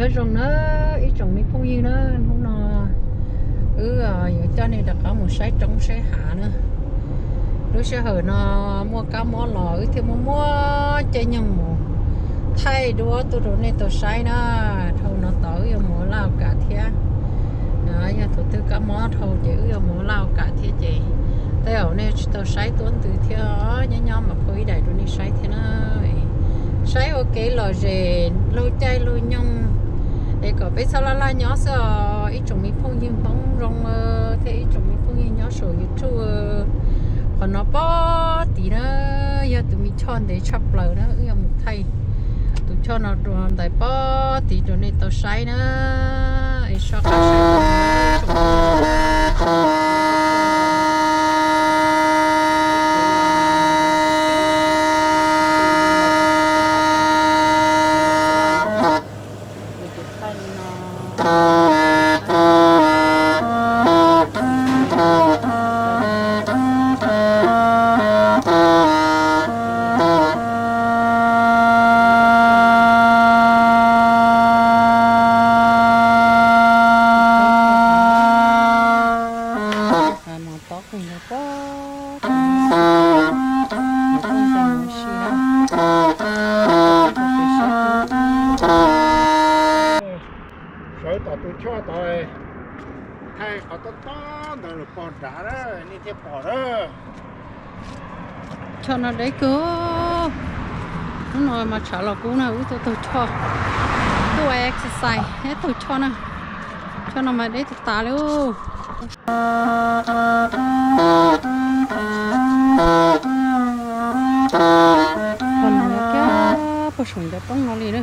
Nyob zoo na ib tsoom me phooj ywg na, hnub no wb yuav coj nej rov qab mus saib roob saib hav na. Lub sij hawm no muaj kab mob los wb thiaj muaj muab caij nyoog mus thaij duab tuaj rau nej tau saib na. Dhau no tod wb yuav mus ua laj ua kam thiab. Yog thaum twg kab mob dhau ces wb yuav mus ua laj ua kam thiab ces tej zaum nej tsis tau saib tuab ntws thiab, nyob nyob mam phau ib daim rau nej saib thiab na. Saib ua kev lom zem laug caij laug nyoog es kom peb txhob laj laj nyob xwb os ib tsoom me phooj ywg Hmoob zoo thiab ib tsoom me phooj ywg nyob saum YouTube. Qhov no pob tid na yog tus me choj ntev tshaj plaws na, wb yuav mus thaij tus choj no rau ntawm pob tid rau nej tau saib na. Es soj qab saib Tob kawg nkaus pob, sawv tom tus choj tod, thaij qhov tob tob ntawd los pog nrad na, nej thiaj pom na. Choj no deb kawg. Hnub no mas tshav los kub na, wb tuaj taug choj, tuaj ua exercise thiab taug choj na. Choj no mas deb tas tas li. Pog no kiag pog saum ncov roob no li na.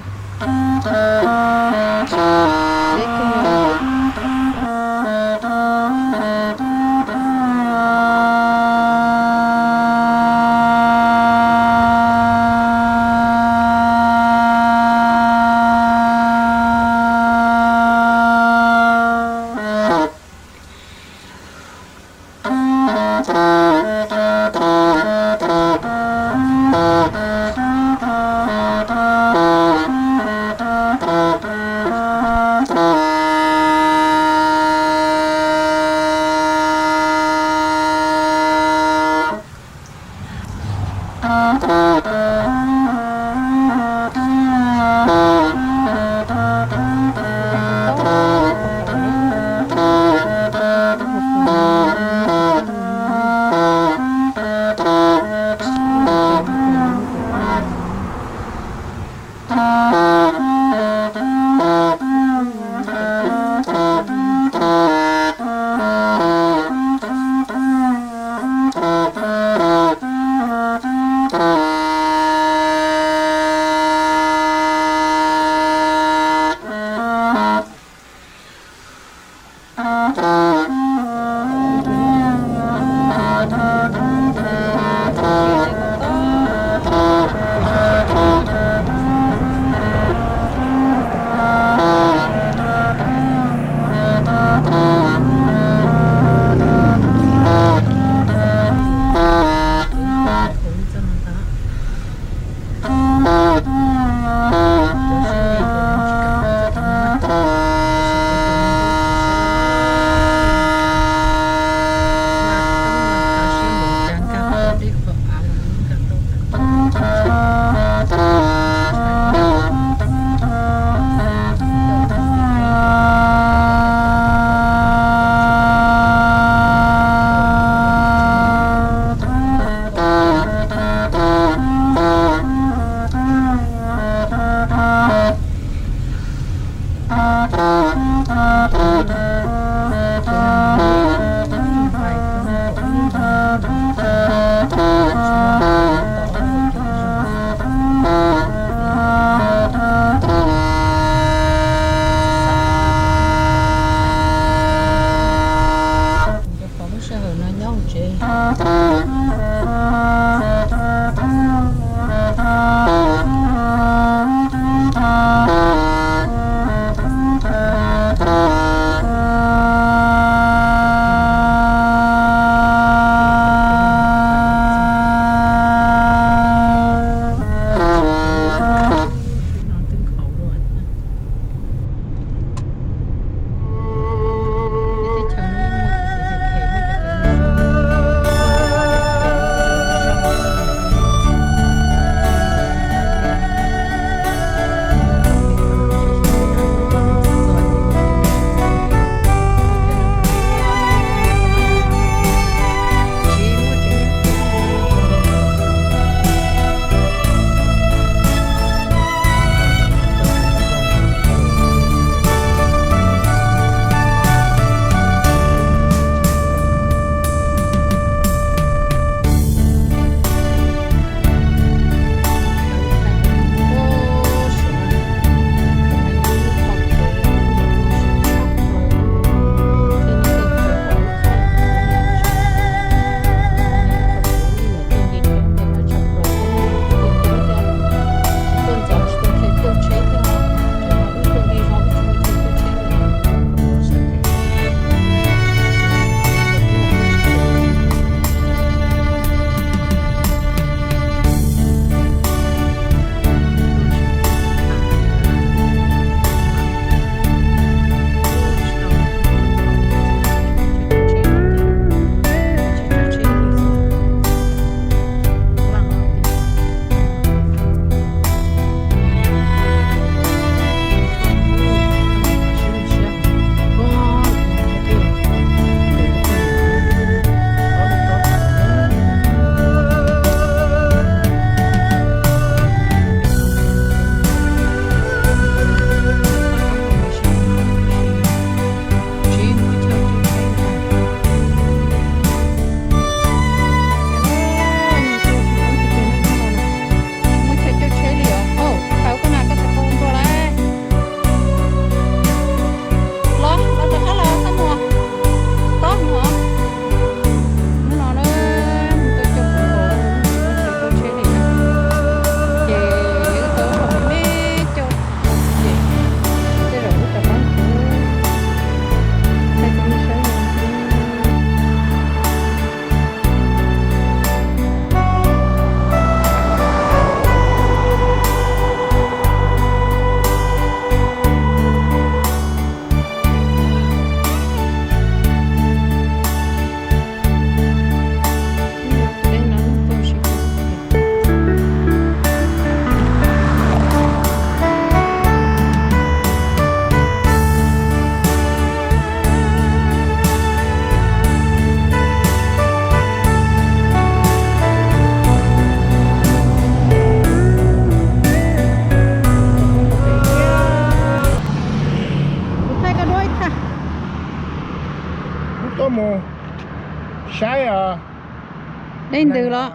Ib ntws los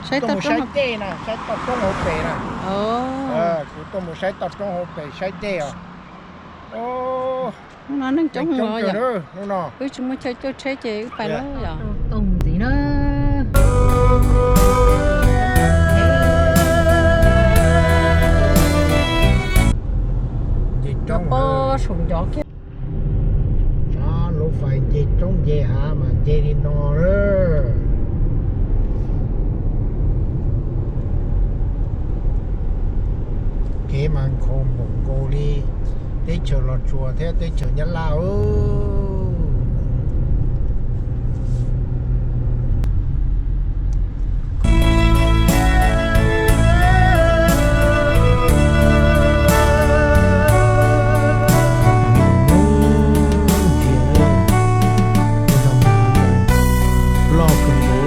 saib toj roob, saib toj roob hauv pes na. Kuv tuaj mus saib toj roob hauv pes saib dej os. Hnub no neeg coob os yom. Wb tsis muaj chaw caij tsheb ces wb pais lawm yom. Tooj ntxiv na. Nce roob pob saum ncov kiag. Tsav lub fais nce roob nce hav mas nce li no lawm. Kev mas nkhaus npaum nkaus li teb chaws Los Tsuas thiab teb chaws Nyab Laj. Loj kawg nkaus.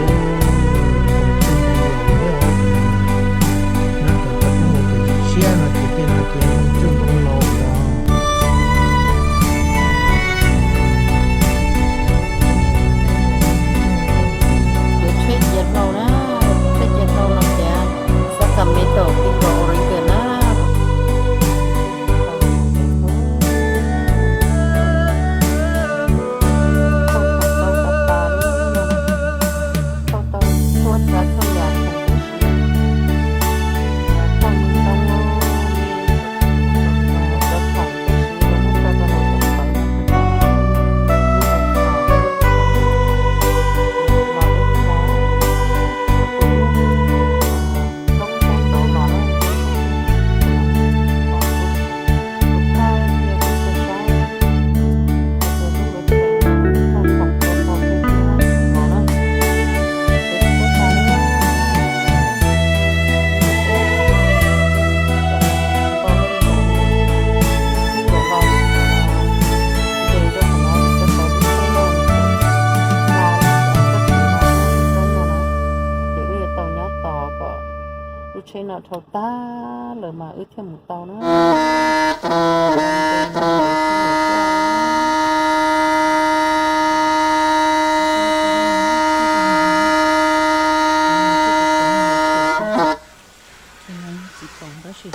Nyob rau peb teb chaws siab no ces tej no ces tsuj ntoo laus os. Ces tsheb cia dhau na, tsheb cia dhau no ces Sacramento, Portland, Oregon na. Ces wb yuav tau nyob tos kom lub tsheb no dhau tag lawm mas wb thiaj mus tau na. Tsis tau tab sis